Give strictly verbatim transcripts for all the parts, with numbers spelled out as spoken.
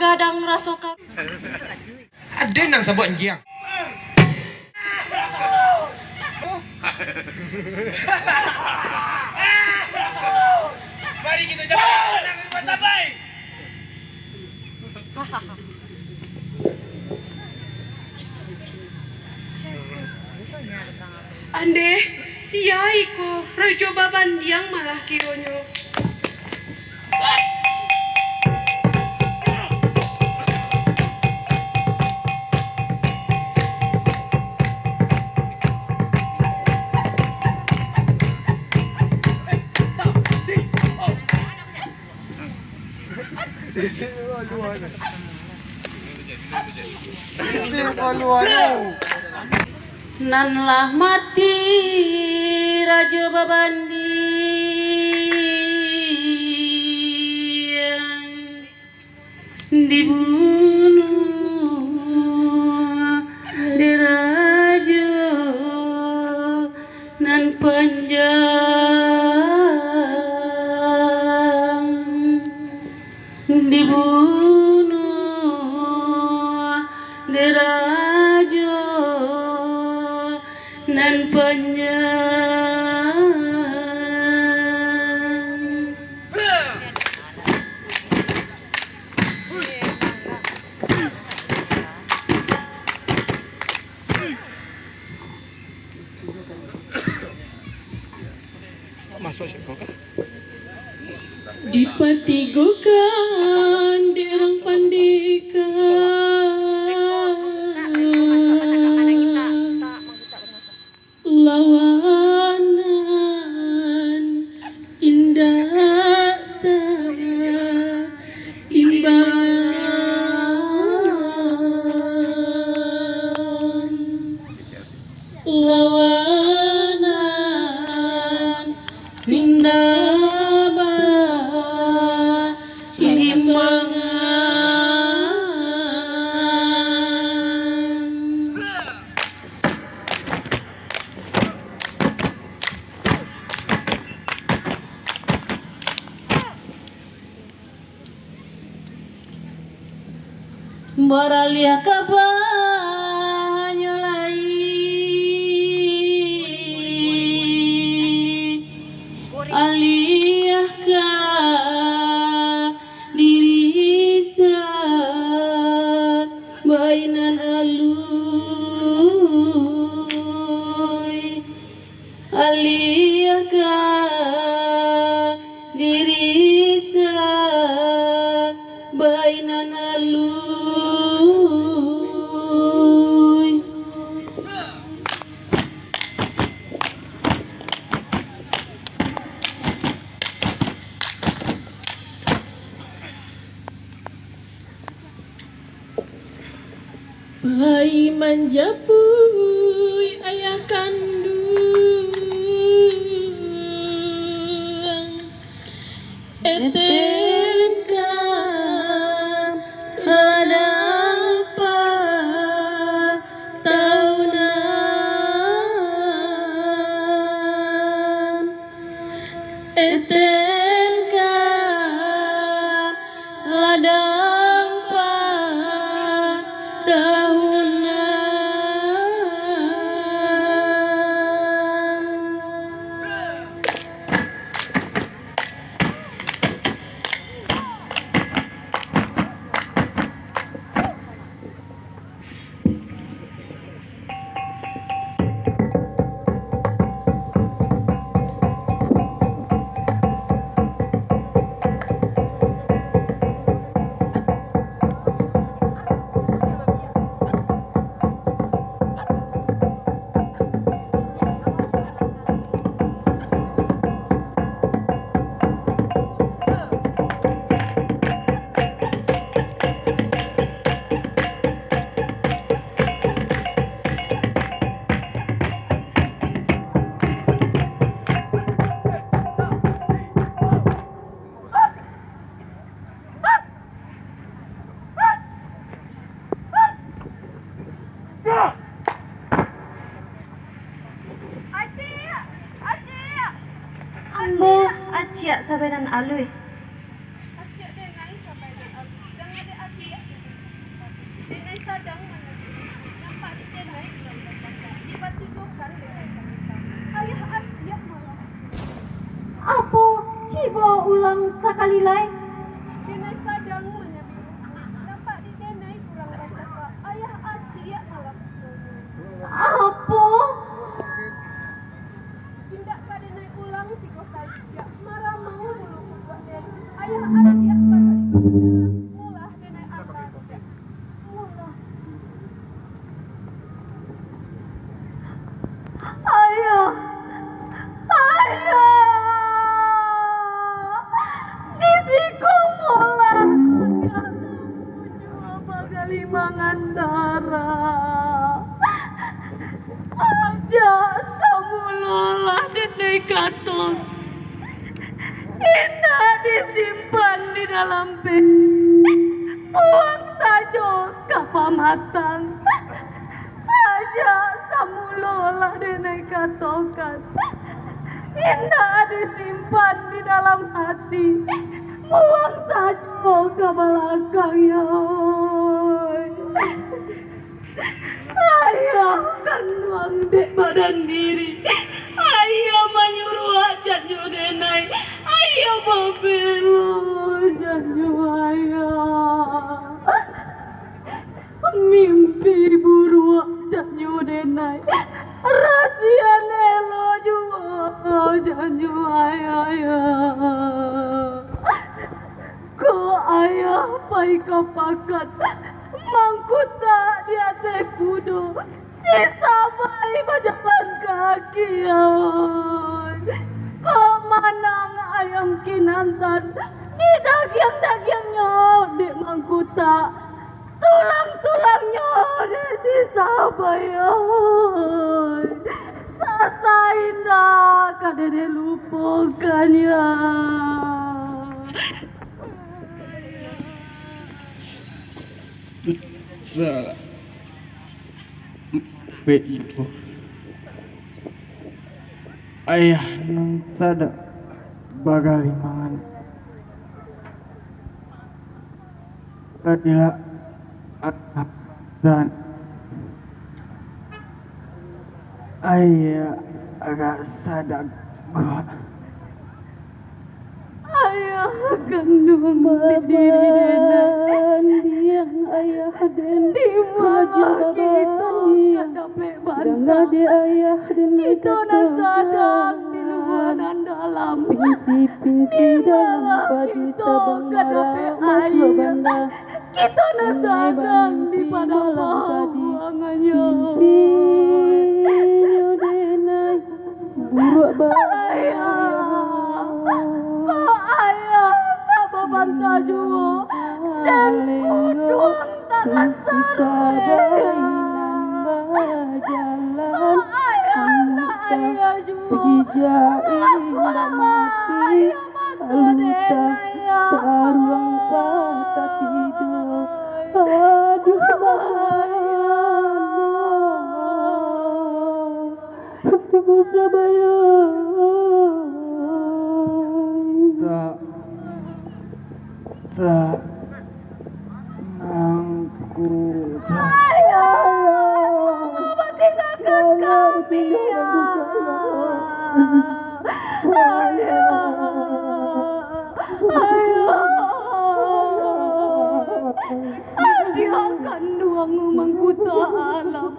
Kadang raso ka- Ado nan sabuik anjiang. Mari kito jalan ka rumah sampai. Andeh, sia iko Rajo Babandiang malah kironyo. Nan lah mati Rajo Babandiang, dibunuah dek Rajo nan panjang, dibunuah dek Rajo nan panjang. Dipatigokan dek urang pandeka lawanan indak saimbangan. Lawanan indak baimbangan. Baraliah ka banyo lai, aliah ka diri sa bainan alui. Aliah ka diri sa bainan alui. Pai manjapuik ayah kanduang, Eten ka ladang patahunan. Eten ka ladang patahunan. Ambo Aciak Sabainan Alui. Aciak Denai Sabainan Alui. Danga dek Aciak, Ulang sakali lai. Denai sadang manyabiruak. Nampak di denai kurang bacakak. Ayah aciak malah. Apo? Indak ka denai ulang tigo kali. Jak maramau bulu kuduak den. Ayah aciak bakali badarah. Molah denai alah. Ayah, ayah, di siko molah ayah bujua bagalimangan darah. Sajak samulo lah denai kato, indak disimpan di dalam peti, buang sajo ka pamatang. Sajak samulo lah denai katokan, indak disimpan di dalam hati, buang sajo ka balakang, yo. Ayah kanduang dek badan diri, ayah manyuruak janyo denai, ayah babelo janyo ayah. Mimpi buruak janyo denai, rasian elo juo janyo ayah, yo. Kok ayah pai ka pakan, mangkutak di ateh kudo, si Sabai bajalan kaki, ai. Kok manang ayam kinantan, didagiang-dagiangnyo dek mangkutak, tulang-tulangnyo dek si Sabai, ai. Sasa indak ka denai lupokan, yo. Sa-, Pek ibu. Ayah nan sadang bagalimangan. Adilah anak dan ayah agak sadang gua. Ayah kanduang diri denai. Mandiang ayah den. Di ma kito ka dapek banta? Danga dek ayah den. Kito nan sadang di lua nan dalam. Pinsi-pinsi dalam padi tabang marak masuak banda. Kito nan sadang di padang pahuangan, yo. Mimpi yo denai buruak ba-, ayah. Kok ayah nak babanta juo? Den kuduang tangan si Sabai nan bajalan. Kok ayah nak ayah juo? Pijak indak mati. Alun ta-, taruang patah tido. Aduh, mano tu Sabai? Tak, tak. Nangku. Ayah, mama masih takkan kami, ya. Ayah, ayah. Adiak kanduang mangkuta alam.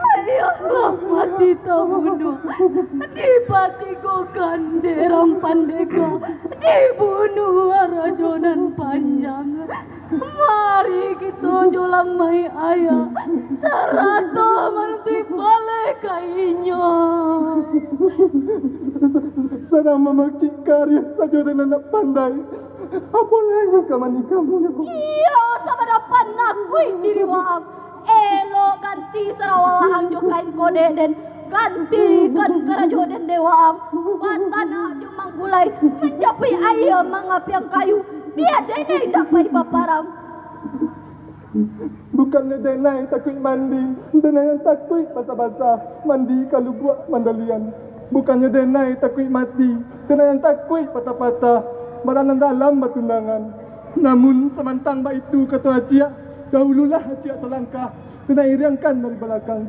Ayah lah mati tabunuah, dipatigokan dek urang pandeka, dibunuah rajo nan panjang. Mari kito jolang mai ayah, sarato manuntuik baleh ka inyo. Sadang mamacik karih sajo den anak pandai. Apo lai nan ka manikah inyo? Iyo, sabana panakuik diri waang. Elok ganti sarawa waang jo kain kodek den. Gantikan karajo den dek waang. Batanak jo manggulai, manjapuik aia, mangapiang kayu. Bia denai indak pai baparang. Bukannyo denai takuik mandi, denai nan takuik basa-basa. Mandi ka lubuak Mandalian. Bukannyo denai takuik mati, denai nan takuik patah-patah, malah nan dalam batunangan. Namun, samantang baitu kato aciak, dahululah aciak salangkah, denai iriangkan dari balakang.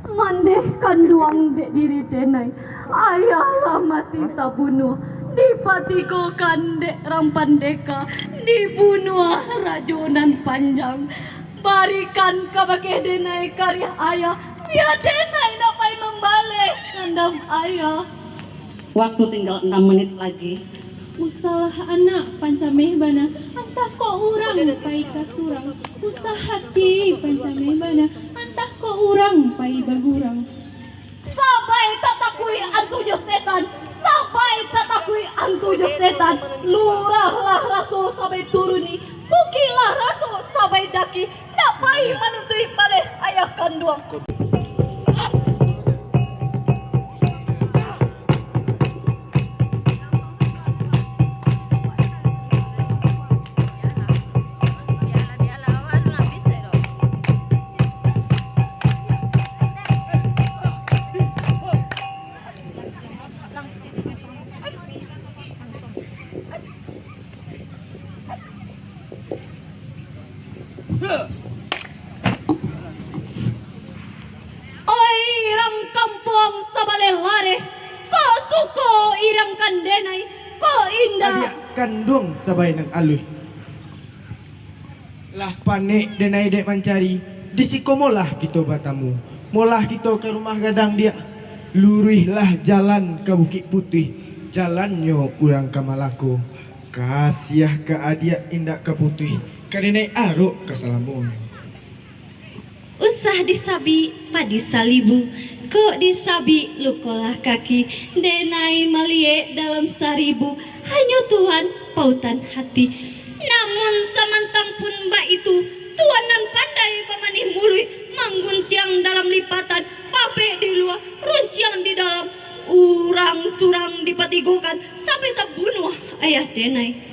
Mandeh kanduang dek diri denai, ayah lah mati tabunuah, dipatigokan dek rang pandeka, dibunuah rajo nan panjang. Barikan kabake denai kariah ayah, bia denai nak pai mambaleh dandam ayah. Waktu tinggal enam menit lagi. Usahlah anak pancameh bana, antah kok urang pai ka surang. Usah hati pancameh bana, antah kok urang pai bagurang. Sabai tatakuik antu jo setan, sabai tatakuik antu jo setan. Lurahlah raso sabai turuni, bukiklah raso sabai daki, nak pai manuntuik baleh ayah kanduang. Oi, rang kampuang sabaleh lareh, kok suko irangkan denai, kok indak. Adiak kanduang sabai nan aluih. Lah panek denai dek mancari, di siko molah kito batamu. Molah kito ka rumah gadang diak. Luruihlah jalan ka Bukik Putuih, jalannyo urang ka Malako. Kasiah ka adiak indak ka putuih, ka denai arok ka salamonyo. Usah disabik padi salibu, kok disabik lukolah kaki, denai maliek dalam saribu, hanyo Tuan pautan hati. Namun samantang pun baitu, Tuan nan pandai bamanih muluik, mangguntiang dalam lipatan, papek di lua, runciang di dalam, urang surang dipatigokan, sampai tabunuah ayah denai.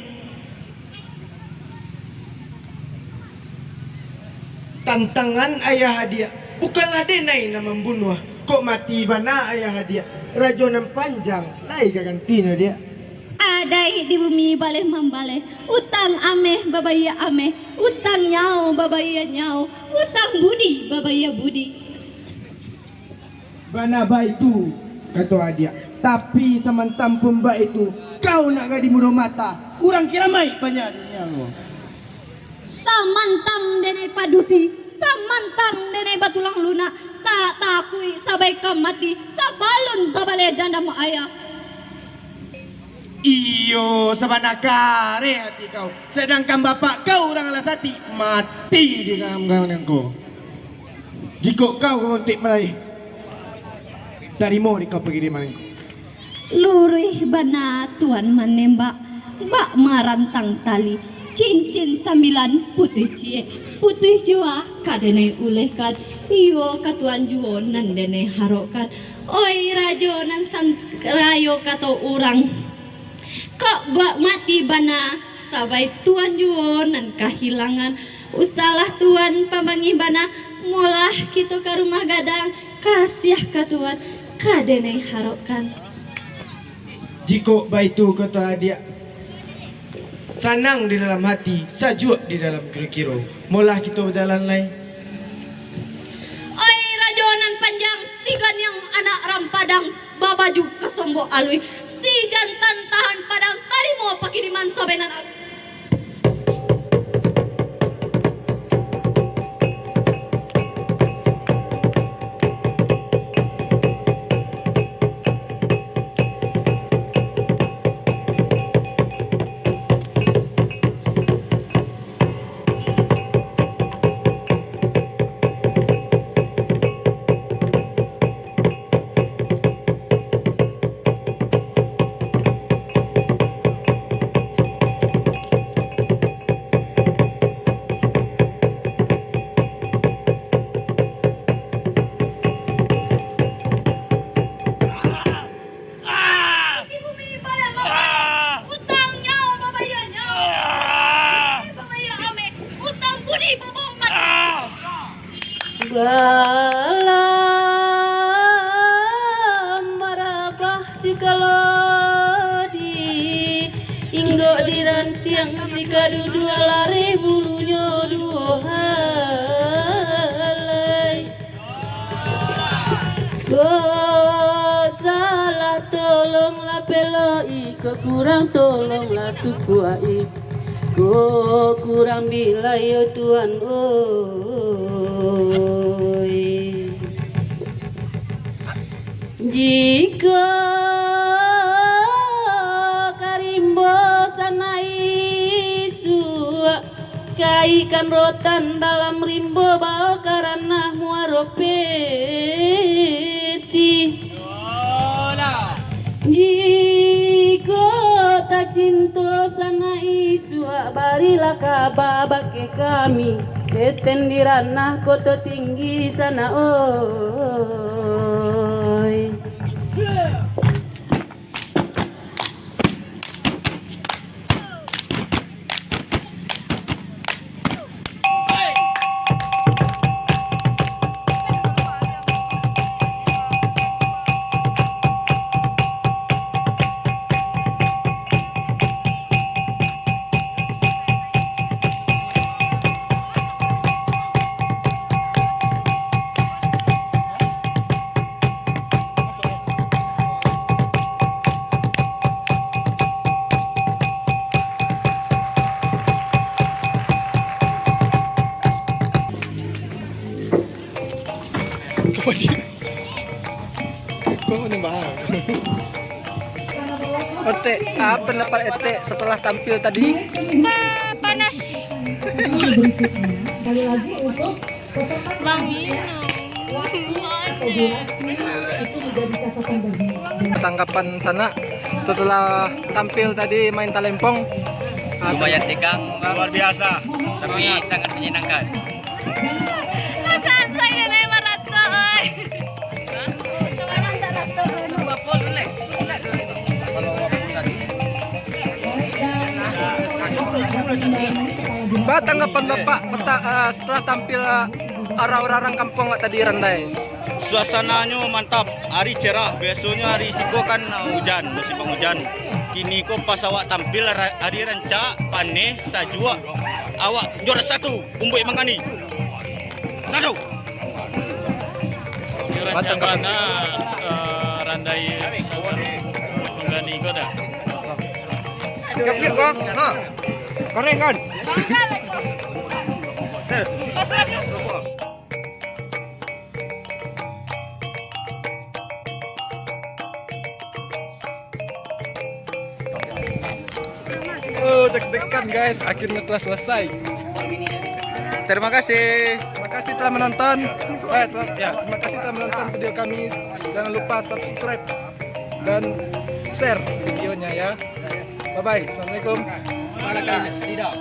Tantangan ayah adiak, bukanlah denai nan mambunuah. Kok mati bana ayah adiak, rajo nan panjang lai ka gantinyo diak. Adaik di bumi baleh mambaleh, utang ameh babayia ameh, utang nyao babayia nyao, utang budi babayia budi. Bana baitu, kato adiak. Tapi samantang pun baitu, kau nak gadih mudo mata, urang kiramaik banyak dunia ko. Samantang denai padusi, samantang denai batulang lunak, tak takuik sabai ka mati, sabalun tabaleh dandam ayah. Iyo, sabana kareh ati kau, sadangkan bapak kau urang alah sati, mati di tangan ko. Jikok kau ka untuik malaih, tarimo dek kau pangiriman ko. Luruih bana Tuan manembak, bak marantang tali, cincin sambilan putuih ciek, putuih jua ka denai ulehkan, iyo ka Tuan juo nan denai harokkan. Oi rajo nan san-, rayo kato urang, kok buek mati bana, sabai Tuan juo nan kahilangan. Usahlah Tuan pamangih bana, molah kito ka rumah gadang, kasiah ka Tuan, ka denai harokkan. Jikok baitu kato adiak, sanang di dalam hati, sajuak di dalam kiro-kiro. Molah kito bajalan lai. Oi rajo nan panjang, si ganiang anak rang Padang, babaju kasombok aluih, si jantan tahan padang, tarimo pakiriman sabenan aluih. Kalau di inggok di rantiang, si kaduduak lareh bulunyo duo halai. Ko salah tolonglah peloki, ko kurang tolonglah tukuaki, ko kurang bilai yo Tuan oi. Jikok ka rimbo sanak isuak, ka ikan rotan dalam rimbo bao ka ranah Muaro Peti. Jikok tacinto sanak isuak, barilah kaba bakeh kami, Eten di ranah Koto Tinggi sanak oi. Otek, apa pendapat Etek setelah tampil tadi? Ah, panas. Bang Lino. Tanggapan sanak setelah tampil tadi main talempong? Ah, lumayan tegang, Bang. Luar biasa. Tapi sangat menyenangkan. Perasaan saya naik maraton, oi. Ba, tanggapan Bapak peta-, eh, setelah tampil, eh, arah urang-urang kampuang tadi, Randai? Suasananyo mantap, hari cerah. Biasonyo hari siko kan, eh, ujan, musim panghujan. Kini ko pas awak tampil, ra-, hari rancak, paneh, sajuak. Awak juara satu, Umbuik Mangani. Satu. Batang rancak bana, eh, Randai Sabar Mangani ko dah. Kepit, Bang. Ha. Keren kan? Oh, deg-degan, guys, akhirnya telah selesai. Terima kasih. Terima kasih telah menonton. Eh, telah, ya, terima kasih telah menonton video kami. Jangan lupa subscribe dan share videonya ya. Bye bye. Assalamualaikum. Tidak.